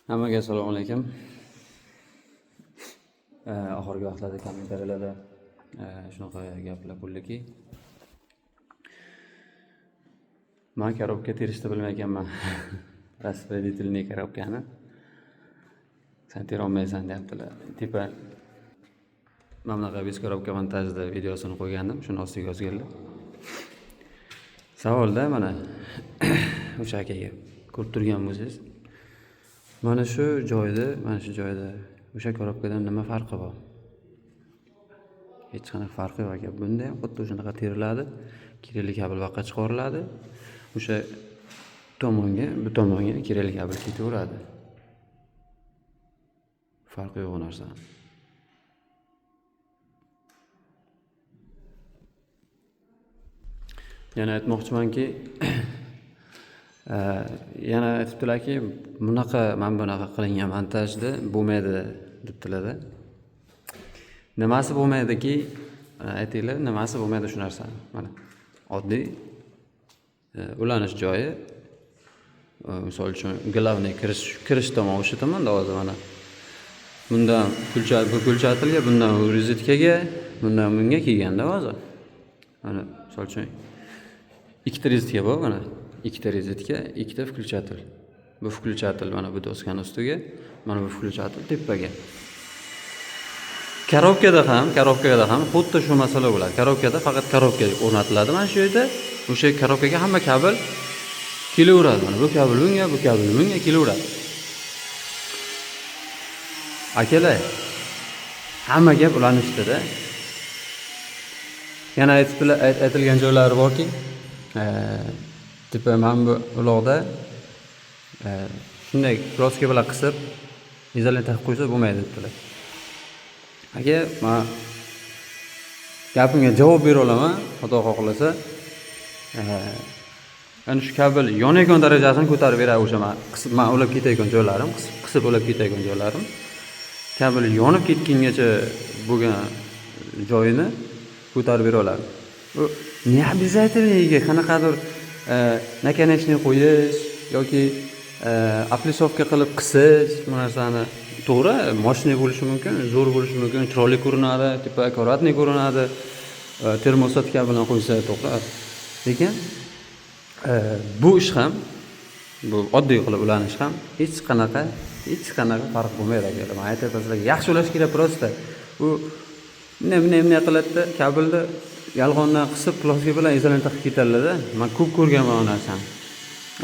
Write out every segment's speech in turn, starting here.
Hammaga assalomu alaykum. Oxirgi vaqtlarda kommentariyalarda shunaqa gaplar bo'ldiki, man korobka terishni bilmay ekanman. Распределительный korobkani sen terolmaysan deyaptilar. Типа mana bunaqa без korobka montajda videosini qo'ygandim, shuni ostiga yozganlar. Savolda mana o'sha akaga ko'rib turgan bo'lsangiz, mana shu joyda, mana shu joyda o'sha korobkadan nima farqi bor? Hech qanaqa farqi yo'q aka. Bunda ham xuddi shunaqa teriladi, kerakli kabel bu yoqqa chiqariladi. O'sha tomonga, bu tomonga kerakli kabel ketaveradi. Farqi yo'q u narsani. Yana aytmoqchimanki, yana aytibdilarki, bunaqa mana bunaqa qilingan montajda bo'lmaydi debdilar-da. Nimasi bo'lmaydiki, aytinglar, nimasi bo'lmaydi shu narsani? Mana oddiy ulanish joyi, misol uchun главный kirish tomon o'sha tomonda hozir mana. Bundan выключательga, bundan rozetkaga, bundan bunga kelganda hozir. Mana misol uchun ikkita rozetka bor mana. Ikkita rozetka, ikkita включатель. Bu включатель mana bu doskani ustiga, mana bu включатель tepaga. Korobkada ham xuddi shu masala bo'ladi. Korobkada faqat korobka o'rnatiladi mana shu yerda. O'sha korobkaga hamma kabel kelaveradi. Mana bu kabel bunga, bu kabel bunga kelaveradi. Akalar, hamma gap ulanishdida. Yana aytilgan joylari borki, tipa mana bu uloqda shunday ploska bilan qisib izolenta qilib qo'ysa bo'lmaydi debdilar. Aka, men gapimga javob bera olaman, Xudo xohlasa. Ana shu kabel yonayotgan darajasini ko'tarib beradi o'sha men qisib, men ulab ketayotgan joylarim, qisib ulab ketayotgan joylarim. Kabel yonib ketgungacha bo'lgan joyini ko'tarib bera oladi. U не обязательно qanaqadir наконечник qo'yish yoki оплесовка qilib qisish bu narsani to'g'ri, мощный bo'lishi mumkin, zo'r bo'lishi mumkin, chiroyli ko'rinadi, типа аккуратный ko'rinadi, termostatka bilan qo'ysa to'g'ri. Lekin bu ish ham, bu oddiy qilib ulanish ham hech qanaqa farq bo'lmaydi akalar. Men aytyapman sizlarga, yaxshi ulash kerak просто. U bunday qiladida, kabelni yolg'ondan qisib ploska bilan izolenta qilib ketadilar-da. Men ko'p ko'rganman u narsani.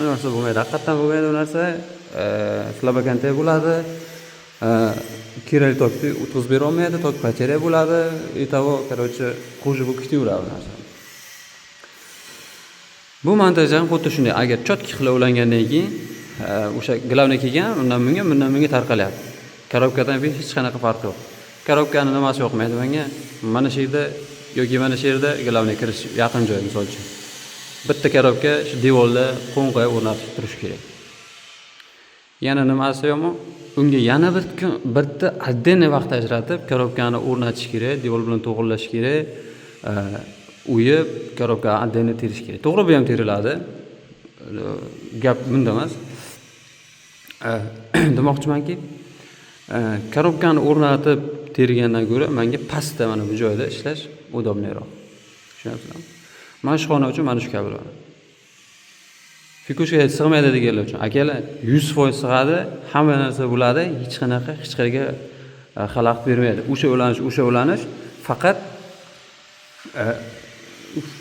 U narsa bo'lmaydi, haqiqatdan bo'lmaydi u narsa. Слабоконтакт bo'ladi. Kerakli tokni o'tkazib bera olmaydi, tok потеря bo'ladi. И того, короче, хуже bo'lib ketaveradi u narsa. Bu montaj ham xuddi shunday. Agar chotki qilib ulangandan keyin o'sha главный kelgan, undan bunga, bundan bunga tarqalyapti. Korobkadan hech qanaqa farq yo'q. Korobkani nimasi yoqmaydi menga? Mana shu yerda yoki mana shu yerda главный kirish yaqin joy misol uchun. Bitta korobka shu devorda qo'nqayib o'rnatib turish kerak. Yana nimasi yomon? Unga yana bir kun bitta отдельный vaqt ajratib korobkani o'rnatish kerak, devor bilan to'g'rilash kerak, o'yib korobkani отдельно terish kerak. To'g'ri, bu ham teriladi. Gap bunda emas. Demoqchimanki, korobkani o'rnatib tergandan ko'ra menga pastda mana bu joyda ishlash удобныйroq. Tushunyapsizlarmi? Mana shu xona uchun mana shu kabel bor. Fikushka sig'maydi deganlar uchun akalar 100% sig'adi, hamma narsa bo'ladi, hech qanaqa hech qayerga xalaqit bermaydi. O'sha ulanish faqat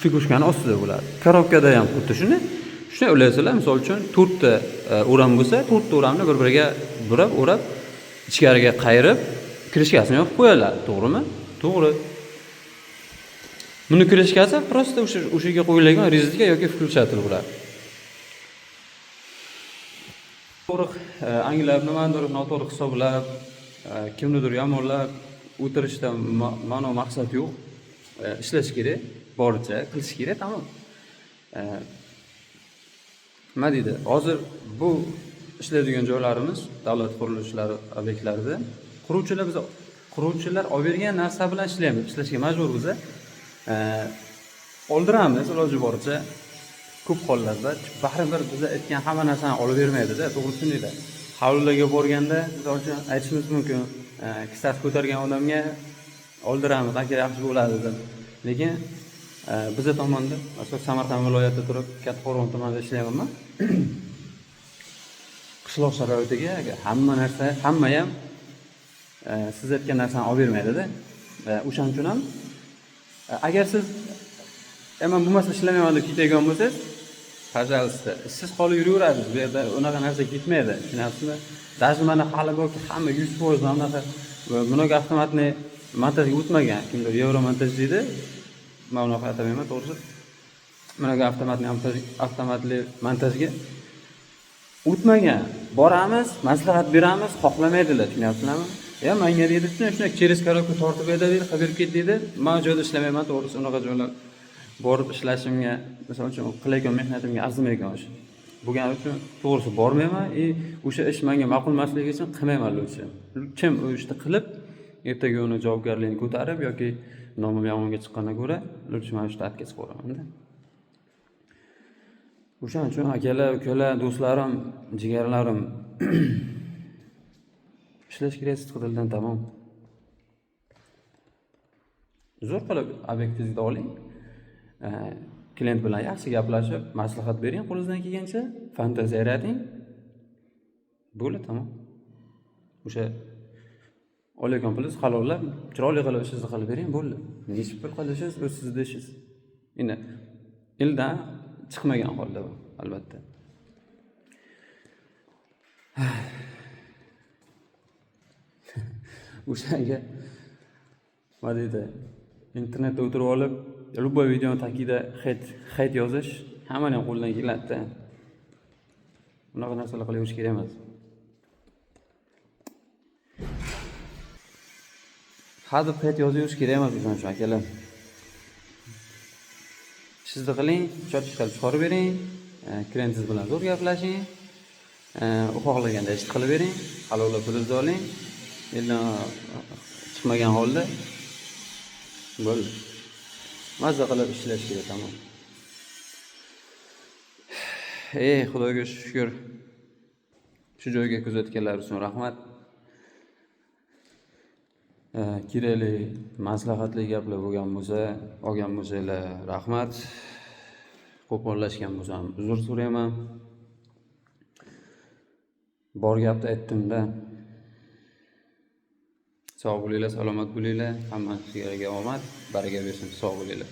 fikushkani ostida bo'ladi. Korobkada ham xuddi shunday. Shunday ulaysizlar, misol uchun 4 ta o'ram bo'lsa, 4 ta o'ramni bir-biriga burab, o'rab, ichkariga qayirib, kirishkasini yopib qo'yadilar, to'g'rimi? To'g'ri. Buni kirishkasi просто o'shaga qo'yilgan rozetka yoki включатель bo'ladi. To'g'ri anglab, nimanidir noto'g'ri hisoblab, kimnidir yomonlab o'tirishdan ma'no maqsad yo'q. Ishlash kerak, boricha qilish kerak, tamom. Nima deydi? Hozir bu ishlaydigan joylarimiz davlat qurilishlari obyektlarida quruvchilar biz quruvchilar olib bergan narsa bilan ishlaymiz, ishlashga majbur biz. Oldiramiz iloji boricha ko'p hollarda baribir biz aytgan hamma narsani olib bermaydida, to'g'ri tushuninglar. Hovlilarga borganda, misol uchun, aytishimiz mumkin, kissasi ko'targan odamga oldiramiz, aka yaxshi bo'ladi deb. Lekin biza tomonda, masalan, Samarqand viloyatida turib, Kattaqo'rg'on tumanida ishlayapman. Qishloq sharoitiga hamma narsa, hamma ham siz aytgan narsani olib bermaydida. O'shaning uchun ham agar siz man bo'lmasa ishlamayman deb ketadigan bo'lsangiz, пожалуйста, ishsiz qolib yuraverasiz. Bu yerda unaqa narsa ketmaydi, tushunyapsizmi? Даже mana hali borki, hamma 100% mana bunaqa многоавтоматный montajga o'tmagan. Kimdir yevro montaj deydi, man unaqa atamayman, to'g'risi. Многоавтоматный avtomatli montajga o'tmagan. Boramiz, maslahat beramiz, xohlamaydilar, tushunyapsizlarmi? Ya manga deydi, shunday shunday через коробка tortib edi deydi, qilib berib ket deydi. Man u joyda ishlamayman, to'g'risi, unaqa joylar borib ishlashimga, misol uchun, qilayotgan mehnatimga arzimaydigan ish bo'lgani uchun, to'g'risi, bormayman. И o'sha ish menga ma'qul emasligi uchun qilmayman. Лучше kim u ishni qilib, ertaga uni javobgarligini ko'tarib yoki nomim yomonga chiqqandan ko'ra, лучше man ishni отказ qilaveramanda. O'shaning uchun, akalar, ukalar, do'stlarim, jigarlarim, ishlash kerak sidqidildan, tamom. Zo'r qilib obyektingizni oling, klient bilan yaxshi gaplashib, maslahat bering qo'lingizdan kelgancha, fantaziya yarating, bo'ldi, tamom. O'sha olayotgan pulingiz halollab, chiroyli qilib ishingizni qilib bering, bo'ldi. Nechi pul qilishingiz o'z sizni ishingiz. Endi eldan chiqmagan holda bu, albatta. O'shanga nima deydi, internetda o'tirib olib, любой videoni tagida хейт yozish hammani ham qo'lidan keladida. Unaqa narsalar qilaverish kerak emas. Hadeb хейт yozaverish kerak emas o'shaning uchun, akalar. Ishingizni qiling, чётко qilib chiqarib bering, klientingiz bilan zo'r gaplashing, u xohlaganda ishni qilib bering, halollab pulingizni oling, eldan chiqmagan holda, bo'ldi. Mazza qilib ishlash kerak, tamom. Ey, Xudoga shukur. Shu joyga kuzatganlar uchun rahmat. Kerakli, maslahatli gaplar bo'lgan bo'lsa, olgan bo'lsanglar, rahmat. Qo'pollashgan bo'lsam, uzr so'rayman. Bor gapni aytdim-da. Sog' bo'linglar, salomat bo'linglar. Hamma ishlariga omad, baraka bersin. Sog' bo'linglar.